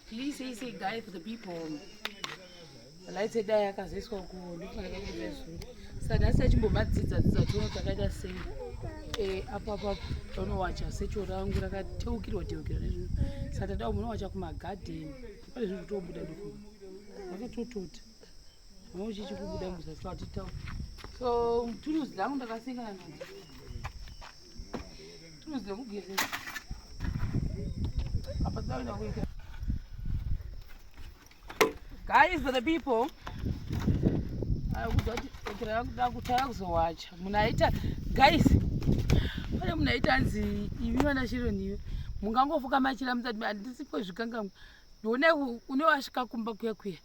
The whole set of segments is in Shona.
Please say say guy for the people. Lights edu aya akazoiswa ku ndofanira kuita zuro. Saka nhasi achimbomadzidza dzidza tione kuti akaita sei. Eh apo apo apo unowacha secho rangu rakateukirwa teukirwa nezvinhu. Saka tada munowacha kumagadheni. Pane zvinhu kutobuda ndofunga. Rakatotota. Unochichi kubuda muzasi watitaura. So turuzi dzangu ndakasengana nadzo. Turuzi dzekugezesa. Apa dzakuenda kuita. Guys for the people. Kutaya kuzowacha. Munhu aita guys. Pane munhu aita anzi imi vana Shironiwe. Mungangofuka machira musati handisipo zvikangamwa. Ndionai une wasvika kumba kuya kuya.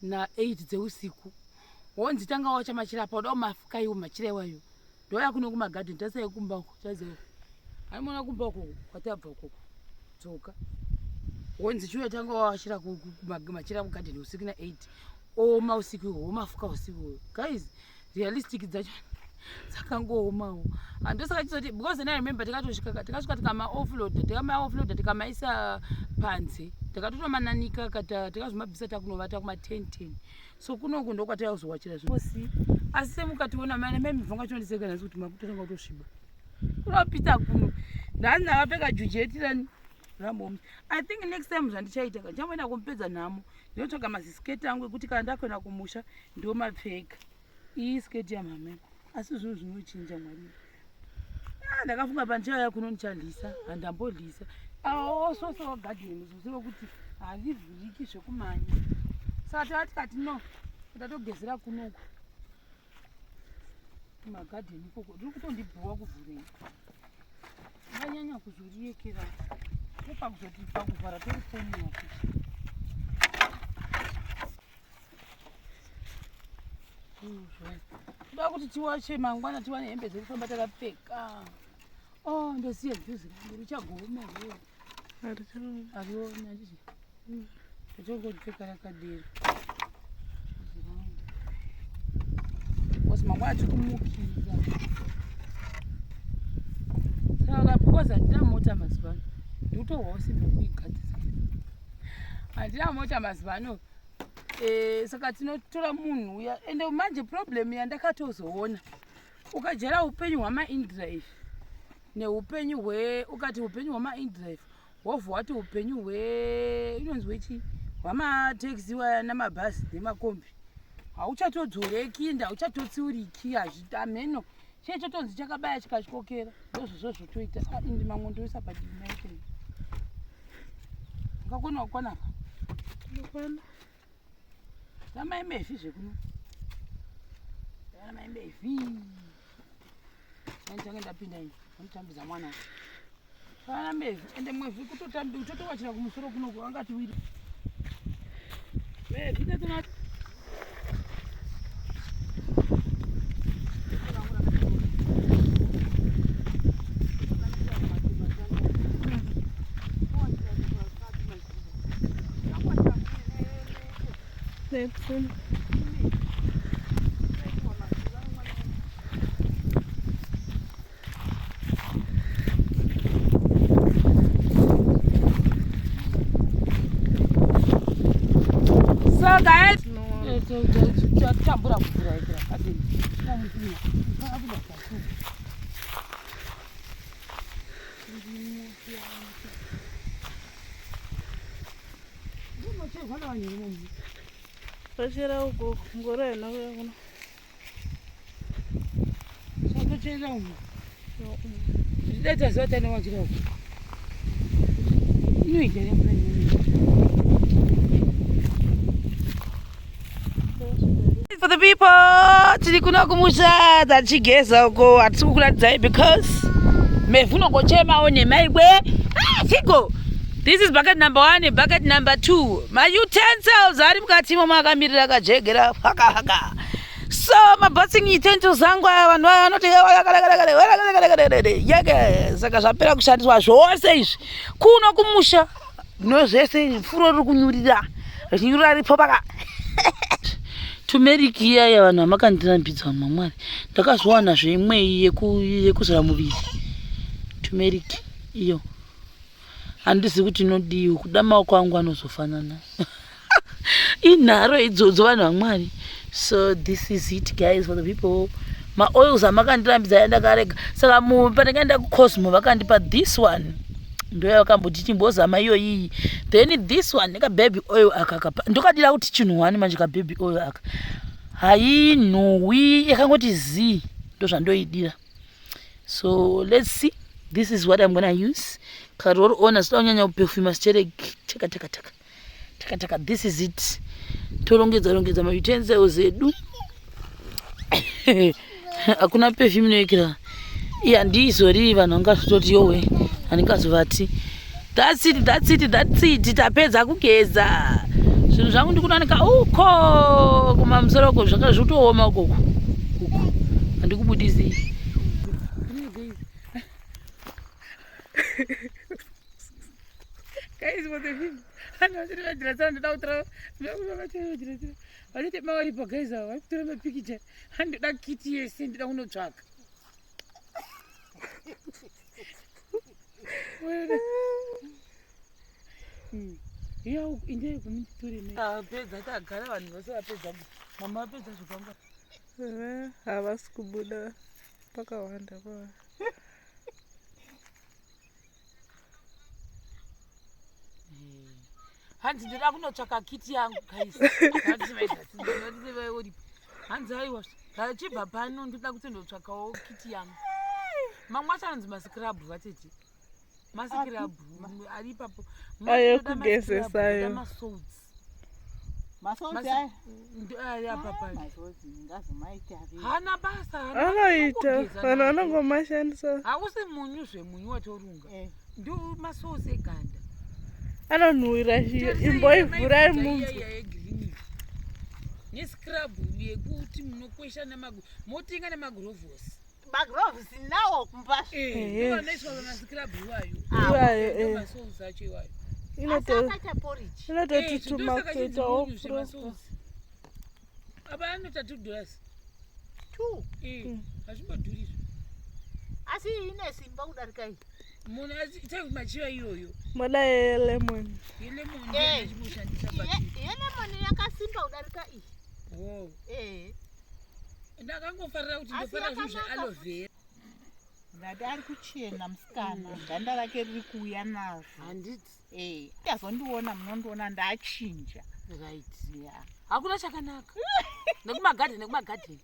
na 8 dzeusiku wonzi tanga wacha machira apa uda kumafuka iwo machira iwayo ndouya kuno kumagadheni tasai kumba uko chazeo aimona kumba uko kwatabva ukoko dzoka wonzi chiuya tanga wawachira machira kugadheni usiku na 8 oma usiku iwo womafuka usiku iwoyo guys realistic dzacho dzakangoomawo handosaka chizoti because then i remember tikatosvika tikasvika tikamaoffloada tikamaoffloada tikamaisa panze takatotomananika kata tikazomabvisa takunovata kuma 10 10 so kunoku ndokwataya kuzowachira zvinosi asi semukationa mai mai mibvonga chinondiseka nhasi kuti makutotanga kutosviba kunopita kuno nhasi ndakapfeka jujeti rani ramoms i think next time zvandichaita ka ndichamboenda kumupedza nhamo ndinotsvaga mazisketi angu ekuti kana ndakuenda kumusha ndomapfeka iyi sketi yamhamha asi zvinhu zvinochinja mwari ah, ndakafunga pandichauya kuno ndichalisa handambolisa aososo wagadheni zvoziva kuti handivhuriki zvekumanya saka tava tikati no ndatogezera kunoku kumagadheni ikoko riri kutondibhowa kuvhurei vanyanya kuzoriyekera opakuzoti pakuvhara torifoniwa kuti Toda kuti tiwache mangwana tiwane hembe dzekufamba takapfeka. Oh, ndosiya juzi rangu richagoma here? Arioni handiti? Tochongopfeka rakadero. Juzi rangu. Because mangwana tiri kumukira. Saka because handina mota mazuva ano. Ndikutohwawo simba kuigadzisa. Handina mota mazuva ano. Eh, saka tinotora munhu uya ende manje problem yandakatozoona ukajera upenyu hwamaindrive neupenyu hwe ukati upenyu hwamaindrive wobva wati upenyu hwe inonzi hwechii hwamataxi waya namabhazi nemakombi hauchatodzoreki ende hauchatotsiuriki hazvitamheno chee chotonzi chakabaya chikatyokera ndozvozvo zvotoita ah, indi mamwe ndoisa padivi maitei ungakona kukwana apa Ndokwana. Zamai mevi zvekuno. Zamai mevi. Ndichange ndapinda ini. Nditambidza mwana. Kana mevi ende mwevi kutotambi kutotowachira kumusoro kuno angati wiri. Mevi tatona Nepfuma. So guys, tatambura kuvhura ikira kadeni. Vachera uko ngoro haina kuuya kuno. Zvatochera umu. Dai taziva taine wachira uko. Inoita here mvura iyoyo? For the people tiri kuno kumusha tachigeza uko hatisi kukuratidzai because mevhu unongochemawo nemaigwe ah, chigo this is bucket number one bucket number two mautensils ari mukati imomo akamirira akajegera haka haka so mabathing utensils angu aya vanhu vaya vanoti yeke saka zvapera kushandiswa zvose izvi kuno kumusha no zvese furo riri kunyurira richinyurira ripo paka tumeriki iya iya vanhu vamakandirambidza vanhu mamwari ndakazowana zveimwe iyi yekuzora muviri tumeriki iyo. Handizivi kuti inodiwi kuda maoko angu anozofanana. Inharo idzodzo vanhu vaMwari. So this is it guys for the people. Maoils amakandirambidza aya ndakarega. Saka pandakaenda kuCosmo vakandipa this one. Ndoyavakamboti chimbozama iyoyiyi. Then this one neka baby oil aka kapa. Ndokadira kuti chinhu one manje ka baby oil aka. Hainhuwi yakangoti zii ndozvandoidira. So let's see. This is what I'm gonna use. Karoro ona sida kunyanya kupefuma sterek. Taka taka taka. Taka taka. This is it. Torongedza rongedza ma utensils edu. Hakuna perfume inoikira. Iya handizori vanhu vangazvitoti yowe handingazovati. That's it, that's it, that's it. Tapedza kugeza. Zvinhu zvangu ndikunanika uko kumamusoro uko zvanga zvitooma ukoko. Uko. Handikubudisi. Guys, what the film? Vanoita mawaripa guys ava vakutora mapikicha handoda kiti yese ndoda kunotsvaka. Apedza tagara vanhu vose vapedza mama vapedza zvekamba. Havasi kubuda pakawanda pa. Hanzi ndoda kunotsvaka kiti yangu guys. Hanzi aiwa chibva pano ndoda kuti ndotsvakawo kiti yangu. Mamwe acho anonzi mascrub vatete. Mascrub ari ipapo. Ayo kugezesa ayo. Masalts. Masalts aya. Ari apapa. Masalts ngazomaita. Hana basa. Anoita. Vanhu vanongomashandisa. Hausi munyu zvemunyu watorunga. Ndo masalts eganda. Anonhuwira imboivhurai munzwe. Nescrub yekuti munokwesha motenga nemagrovosi. Magroves nawo kumba. Ndovanoiswa pamascrub iwayo. Iwayo, Masalts acho iwayo. Inototutuma kutoitawo proper. Apa anoita $2. 2. Hazvimbodhurizvo. Asi ine simba kudarika iyi. Munhu achiita machiva iyoyo. Moda yelemon. Yelemon ndiyo Yelemon yakasimba kudarika iyi. Wow. Ndakangofarira kuti ndofarira zvinhu zvealoe vera. Ndati ari kuchena musikana, ganda rake riri kuuya nazvo. Handiti. Azondiona munondiona ndachinja. Right. Yeah. Hakuna chakanaka. Nekumagadheni nekumagadheni.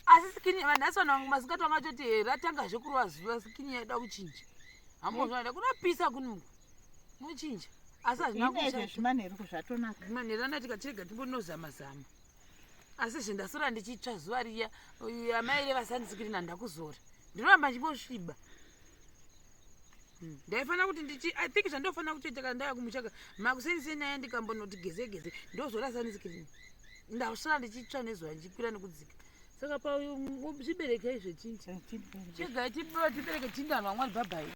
Asi skin vanhasi vanhu masikati vangatoti ratanga zvekurova zuva skin yaida kuchinja. Hambozvada kunopisa kuno. Unochinja. Asi hazvina kushata. Zvimanheru zvatonaka. Zvimanheru anoitika chirega timbonozama zama. Asi zvendasora ndichitsva zuva riya amai reva sunscreen handakuzora. Ndinoramba ndichingosviba. Ndaifanira kuti ndichi I think zvandofanira kutoita kana ndauya kumuchaka makuseni aya ndikambonoti geze geze ndozora sunscreen. Ndasara ndichitsva nezuva ndichikwira nekudzika. Saka pa zviberekai zvetindi. Chigai tibereke tindi vanhu vamwari bhabhai.